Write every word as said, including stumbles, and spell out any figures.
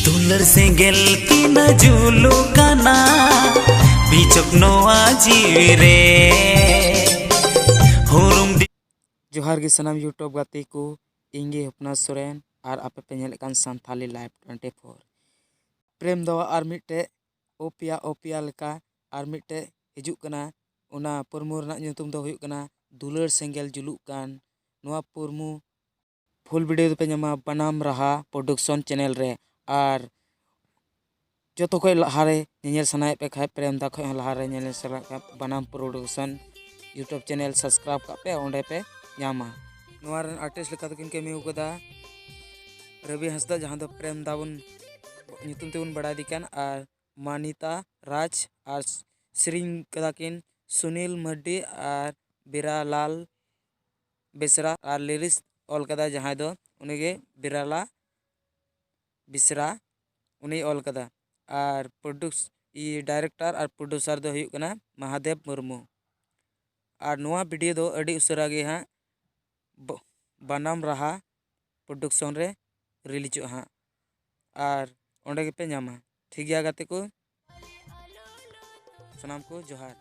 ᱫᱩᱞᱟᱹᱲ ᱥᱮᱸᱜᱮᱞ ᱛᱤᱱᱟᱹᱜ ᱡᱩᱞᱩᱜ ᱠᱟᱱᱟ, ᱵᱤᱪᱚᱠ ᱱᱚᱣᱟ ᱡᱤᱣᱤ ᱨᱮ᱾ ᱦᱩᱨᱩᱢ ᱫᱤ- ᱡᱚᱦᱟᱨ ᱜᱮ ᱥᱟᱱᱟᱢ YouTube ᱜᱟᱛᱮ ᱠᱚ, ᱤᱧ ᱜᱮ ᱦᱚᱯᱱᱟ ᱥᱚᱨᱮᱱ ᱟᱨ ᱟᱯᱮ ᱯᱮ ᱧᱮᱞᱮᱫ ᱠᱟᱱ ᱥᱟᱱᱛᱷᱟᱞᱤ ᱞᱟᱭᱤᱵᱷ ᱴᱩᱭᱮᱱᱴᱤ ᱯᱷᱳᱨ᱾ ᱯᱨᱮᱢ ᱫᱟᱣᱟᱜ ᱟᱨ ᱢᱤᱫᱴᱮᱡ ᱳᱯᱤᱭᱟ ᱳᱯᱤᱭᱟ ᱞᱮᱠᱟ ᱟᱨ ᱢᱤᱫᱴᱮᱡ ᱦᱤᱡᱩᱜ ᱠᱟᱱᱟ᱾ ᱚᱱᱟ ᱯᱨᱳᱢᱳ ᱨᱮᱱᱟᱜ ᱧᱩᱛᱩᱢ ᱫᱚ ᱦᱩᱭᱩᱜ ᱠᱟᱱᱟ ᱫᱩᱞᱟᱹᱲ ᱥᱮᱸᱜᱮᱞ ᱡᱩᱞᱩᱜ ᱠᱟᱱ᱾ ᱱᱚᱣᱟ ᱯᱨᱳᱢᱳ ᱯᱷᱩᱞ ᱵᱷᱤᱰᱤᱭᱳ ᱫᱚᱯᱮ ᱧᱟᱢᱟ ᱵᱟᱱᱟᱢ ᱨᱟᱦᱟ ᱯᱨᱚᱰᱟᱠᱥᱚᱱ ᱪᱮᱱᱮᱞ ᱨᱮ᱾ ᱟᱨ ᱡᱚᱛᱚ ᱠᱷᱚᱡ ᱞᱟᱦᱟᱨᱮ ᱧᱮᱧᱮᱞ ᱥᱟᱱᱟᱭᱮᱫ ᱯᱮ ᱠᱷᱟᱡ, ᱯᱨᱮᱢ ᱫᱟ ᱠᱷᱚᱡ ᱦᱚᱸ ᱞᱟᱦᱟᱨᱮ ᱧᱮᱧᱮᱞ ᱥᱟᱱᱟᱭᱮᱫ ᱠᱷᱟᱡ, ᱵᱟᱱᱟᱢ ᱯᱨᱚᱰᱟᱠᱥᱚᱱ YouTube ᱪᱮᱱᱮᱞ ᱥᱟᱵᱥᱠᱨᱟᱭᱤᱵ ᱠᱟᱜ ᱯᱮ, ᱚᱸᱰᱮ ᱯᱮ ᱧᱟᱢᱟ᱾ ᱱᱚᱣᱟ ᱨᱮᱱ ᱟᱨᱴᱤᱥᱴ ᱞᱮᱠᱟ ᱫᱚᱠᱤᱱ ᱠᱟᱹᱢᱤ ᱟᱠᱟᱫᱟ ᱨᱚᱵᱤ ᱦᱟᱸᱥᱫᱟ, ᱡᱟᱦᱟᱸ ᱫᱚ ᱯᱨᱮᱢ ᱫᱟ ᱵᱚᱱ ᱧᱩᱛᱩᱢ ᱛᱮᱵᱚᱱ ᱵᱟᱲᱟᱭᱮᱫᱮ ᱠᱟᱱ, ᱟᱨ ᱢᱟᱱᱤᱛᱟ ᱨᱟᱡᱽ, ᱟᱨ ᱥᱮᱨᱮᱧ ᱠᱟᱫᱟ ᱠᱤᱱ ᱥᱩᱱᱤᱞ ᱢᱟᱨᱰᱤ ᱟᱨ ᱵᱤᱨᱟᱞᱟᱞ ᱵᱮᱥᱨᱟ, ᱟᱨ ᱞᱤᱨᱤᱠᱥ ᱚᱞ ᱠᱟᱫᱟ ᱡᱟᱦᱟᱸᱭ ᱫᱚ ᱩᱱᱤᱜᱮ ᱵᱤᱨᱟᱞᱟ ᱵᱮᱥᱨᱟ, ᱩᱱᱤᱭ ᱚᱞ ᱠᱟᱫᱟ᱾ ᱟᱨ ᱯᱨᱚᱰᱩᱥ ᱰᱟᱭᱨᱮᱠᱴᱚᱨ ᱟᱨ ᱯᱨᱚᱰᱩᱥᱟᱨ ᱫᱚ ᱦᱩᱭᱩᱜ ᱠᱟᱱᱟ ᱢᱟᱦᱟᱫᱮᱵ ᱢᱩᱨᱢᱩ᱾ ᱟᱨ ᱱᱚᱣᱟ ᱵᱷᱤᱰᱤᱭᱳ ᱫᱚ ᱟᱹᱰᱤ ᱩᱥᱟᱹᱨᱟ ᱜᱮ ᱦᱟᱸᱜ ᱵ- ᱵᱟᱱᱟᱢ ᱨᱟᱦᱟ ᱯᱨᱚᱰᱟᱠᱥᱚᱱ ᱨᱮ ᱨᱤᱞᱤᱡᱚᱜᱼᱟ ᱦᱟᱸᱜ, ᱟᱨ ᱚᱸᱰᱮ ᱜᱮᱯᱮ ᱧᱟᱢᱟ᱾ ᱴᱷᱤᱠ ᱜᱮᱭᱟ ᱜᱟᱛᱮ ᱠᱚ, ᱥᱟᱱᱟᱢ ᱠᱚ ᱡᱚᱦᱟᱨ᱾